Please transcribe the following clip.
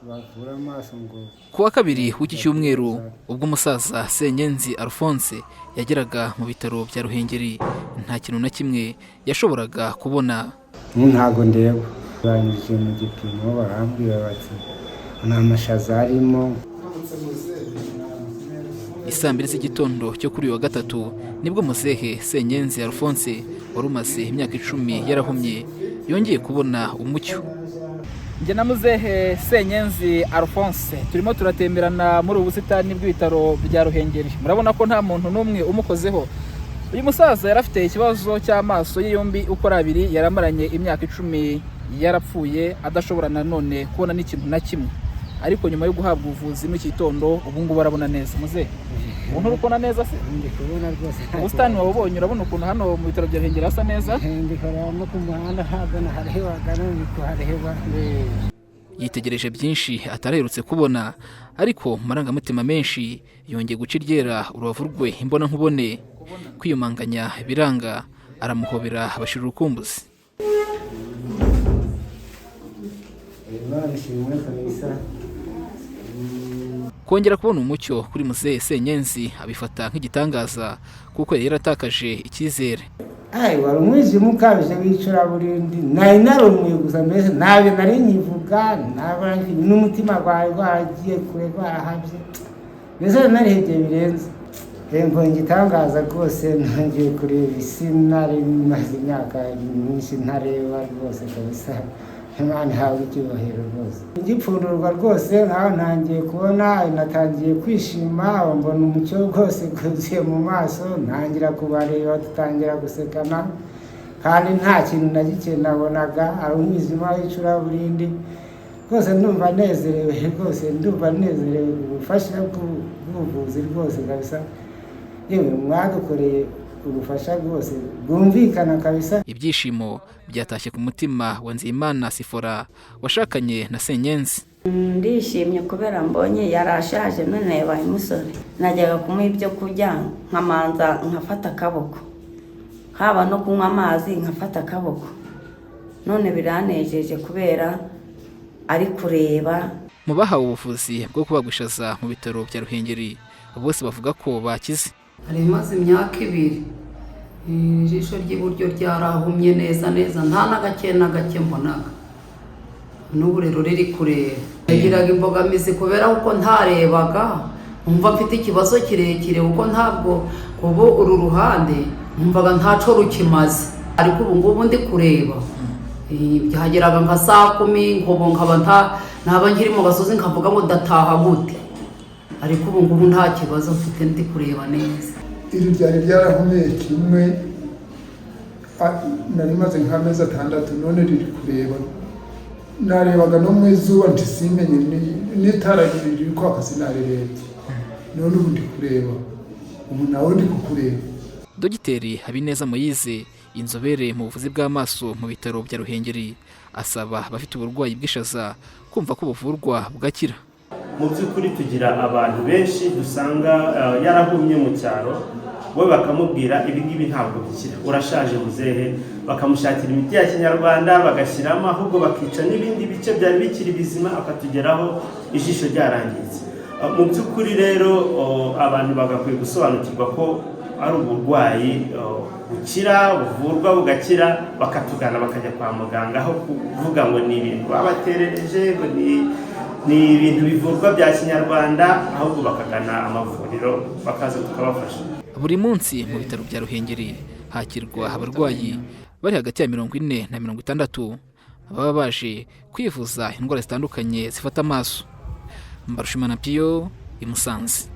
Bavura amaso ngo. Ku wa kabiri w'iki cyumweru, ubwo umusaza Senyenzi Alphonse yageraga mu bitaro bya Ruhengeri, nta kintu na kimwe yashoboraga kubona. Ubu ntabwo ndeba. Banyujije mu gipimo, barambwira bati nta mashaza arimo. Isaa 2 z'igitondo cyo kuri uyu wa gatatu nibwo muzehe Senyenzi Alphonse wari umaze imyaka 10 yarahumye yongeye kubona umucyo. Njye na muzehe Senyenzi Alphonse turimo turatemberana muri ubu busitani bw'ibitaro bya Ruhengeri. Murabona ko nta muntu n'umwe umukozeho. Uyu musaza yari afite ikibazo cy'amaso ye yombi uko ari abiri, yaramaranye imyaka 10 yarapfuye, adashobora nanone kubona n'ikintu na kimwe. Ariko nyuma yo guhabwa ubuvuzi muri iki gitondo, ubu ngubu arabona neza. Muzehe, ubu nturi kubona neza se? Ndi kubona rwose. Ubusitani wabubonye? Urabona ukuntu hano mu bitaro bya Ruhengeri hasa neza? Ndi kureba no ku muhanda, ntabwo naharebaga, none ndi kuhareba. Yitegereje byinshi ataraherutse kubona, ariko mu marangamutima menshi yongeye guca iryera urubavu rwe imbonankubone. Kwiyumanganya biranga, aramuhobera, bashira urukumbuzi. Imana ishimwe kabisa. Kongera kubona umucyo kuri muzehe Senyenzi abifata nk'igitangaza, kuko yari yaratakaje icyizere. Ayi, wari umwijima ukabije w'icuraburindi. Nari narumuye gusa, mbese ntabyo nari nkivuga, ntabwo n'umutima rwari rwaragiye kure, rwarahabye, mbese narihebye birenze. Mbonye igitangaza rwose, nongeye kureba isi nari maze imyaka myinshi ntareba rwose kabisa. Imana ihabwa icyubahiro rwose. Ngipfundurwa rwose nkaho ntangiye kubona, natangiye kwishima, mbona umucyo rwose rwuzuye mu maso, ntangira kubareba, dutangira gusekana, kandi nta kintu na gike nabonaga, ari umwijima w'icuraburindi rwose. Ndumva nezerewe rwose, ndumva nezerewe ubufasha bw'ubuvuzi rwose kabisa. Yewe, mwadukoreye ubufasha rwose bwumvikana kabisa. Ibyishimo byatashye ku mutima wa Nzeyimana Sifora washakanye na Senyenzi. Ndishimye kubera mbonye yari ashaje, none yabaye umusore. Najyaga kumuha ibyo kurya nkamanza nkafata akaboko, haba no kunywa amazi nkafata akaboko. None biranejeje kubera ari kureba. Mu bahawe ubuvuzi bwo kubagwa ishaza mu bitaro bya Ruhengeri, bose bavuga ko bakize. Hari imaze imyaka 2 ijisho ry'iburyo ryarahumye neza neza, nta na gake na gake mbonaga. N'ubu rero riri kureba. Yagiraga imbogamizi kubera ko ntarebaga, nkumva mfite ikibazo kirekire, kuko ntabwo kuba uru ruhande numvaga ntaco rukimaze. Ariko ubu ngubu ndi kureba. Byageraga nka saa 10 nkobo nkaba nta naba nkiri mu gasozi, nkavuga ngo ndataha gute? Ariko ubu ngubu nta kibazo mfite, ndi kureba neza. Iri ryari ryarahumye kimwe, nari maze nk'amezi 6, none riri kureba. Narebaga no mu izuba ntisimenye, n'itara riri kwaka sinarirebye. None ubu ndi kureba, ubu nawe ndi kukureba. Dogiteri Habineza Moyize, inzobere mu buvuzi bw'amaso mu bitaro bya Ruhengeri, asaba abafite uburwayi bw'ishaza kumva ko buvurwa bugakira. Mu by'ukuri tugira abantu benshi dusanga yarahumye mu cyaro, we bakamubwira ibi ngibi ntabwo bikira, urashaje muzehe, bakamushakira imiti ya kinyarwanda bagashyiramo, ahubwo bakica n'ibindi bice byari bikiri bizima, akatugeraho ijisho ryarangiritse. Mu by'ukuri rero abantu bagakwiye gusobanukirwa ko ari uburwayi bukira, buvurwa bugakira, bakatugana bakajya kwa muganga, aho kuvuga ngo ni ibintu babaterereje, ngo ni ibintu bivurwa bya kinyarwanda, ahubwo bakagana amavuriro bakaza tukabafasha. Buri munsi mu bitaro bya Ruhengeri hakirwa abarwayi bari hagati ya 40 na 60 baba baje kwivuza indwara zitandukanye zifata amaso. Mbarushimana Piyo i Musanze.